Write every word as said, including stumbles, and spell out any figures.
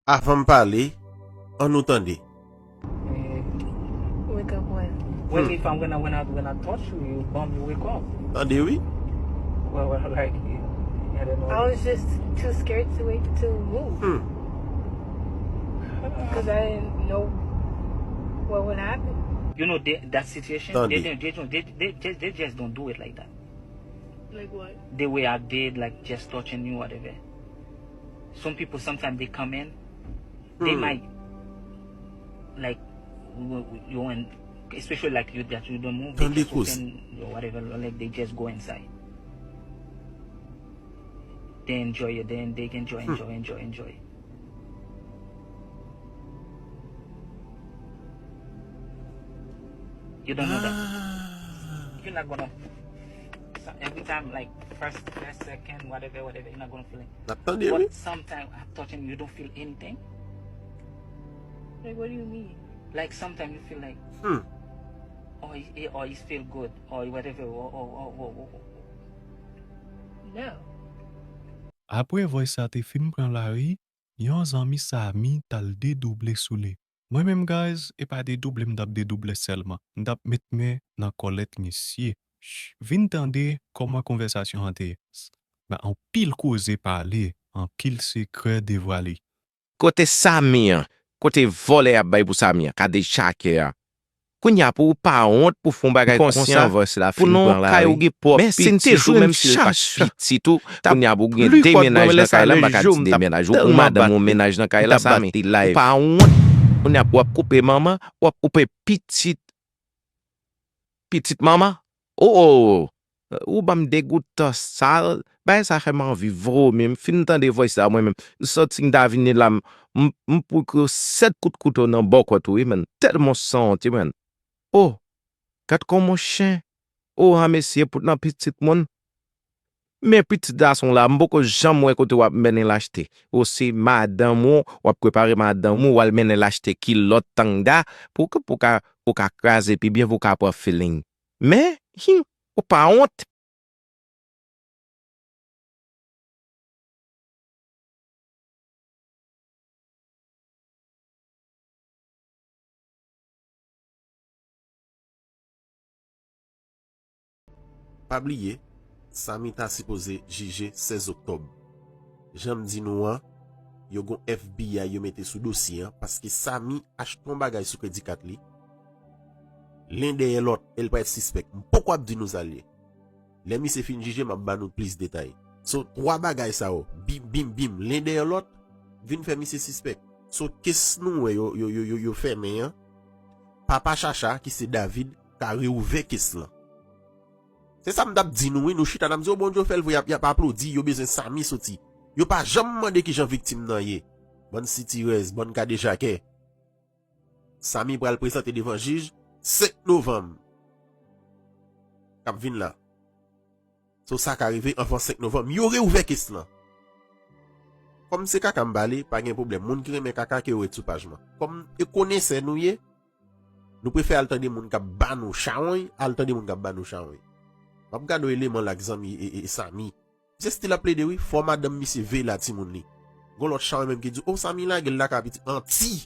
Avan m pale, ann nou tande. Wake up when? Well, if I'm gonna when I when I touch you, you bump, you wake up. Tande wi. Well, well, like, I don't know. I was just too scared to wake to move. Hmm. Because I didn't know what would happen. You know, they, that situation, they, they, they, don't, they, they, they, they just don't do it like that. Like what? The way I did, like just touching you, whatever. Some people sometimes they come in, they might like you and especially like you that you don't move, they just open or whatever, like they just go inside. They enjoy it, then they enjoy, enjoy, enjoy, enjoy. You don't know that. You're not gonna. So every time, like first, first, second, whatever, whatever, you're not gonna feel it. N ap tande wi. But sometimes I'm touching, you don't feel anything. Like what do you mean? Like sometimes you feel like, hmm, oh, it, it, oh, it feel good, or whatever, or, or, or, or, or. No. Apre vòys sa te fin pran lari, yon zanmi Samy t al dedouble sou li. Mwen menm guys, e pa dedouble m t ap dedouble sèlman, m t ap met men nan kòlèt misye. Ch, vin tande kòman konvèsasyon an te ye. Anpil koze pale, anpil sekrè devwale. Kote Samy an? Kote vòlè y ap bay pou Samy an? Kadejake a. Kounye a pou ou pa wont pou fè yon bagay konsa pou non kay ou gen pwòp pitit ou menm si l pa pitit ou. Kounye a pou ou gen de mennaj nan kay la, m pa ka di de mennaj, ou pou madanm ou mennaj nan kay la Samy. Ou pa wont. Kounye a w ap koupe manman, w ap koupe pitit, pitit manman. Oh oh. Ou ban m degoutan sal. Bagay sa fè m anvi vomi. M fin tande voice sa mwen menm. M santi m ta vini la, m, m, m poko sèt kout kouto nan bòkòt ou wi, man. Tèlman w sanwont wi, man. Oh, gad kòman w chen. Oh, ha mesye, poutnan pitit moun. Men pitit gason w la, m poko janm wè kote w ap mennen l achte. Ou se madanm ou, w ap prepare madanm ou, w al mennen l achte kilòt tanga pou, pou ka, pou ka kraze pi byen, pou ka pran feeling. Men, hi, ou pa wont. Pa bliye, Samy ta sipoze jije sèz oktòb. Jan m di nou an, yo gon FBI yo mete sou dosye an paske Samy achte yon bagay sou kredi kat li. Len dèyè lòt, e l parèt sispèk. M poko ap di nou sa l ye. Lè misye fin jije, m ap ba nou plis detay. So, twa bagay sa yo, bim, bim, bim, len dèyè lòt, vin fè misye sispèk. So, kes nou wè yo, yo, yo, yo, yo fèmen an, papa Chacha, ki se David, ka reouvè kes lan. Se sa m t ap di nou wi, nou chita n ap di, o Bondye w fè l vre, y ap, y ap aplodi, yo bezwen Samy soti. Yo pa janm mande kijan viktim nan ye. Bann sitirèz, bann kadejakè. Samy pral prezante devan jij senk novanm k ap vin la. So sa ka rive anvan senk novanm. Yo reouvè kes lan. Kòm se kaka m pale, pa gen pwoblèm. Moun ki renmen kaka, ke yo ret sou paj mwen. Kòm e konesè nou ye, nou prefere al tande moun k ap ba nou chawony, al tande moun k ap ba nou chawony. M ap gade yon eleman la k zanmi e, e, e Samy. Misye still ap plede wi, fò madanm misye veye la timoun li. Gon lòt chawony menm ki di, o Samy lage l la ka piti, anti.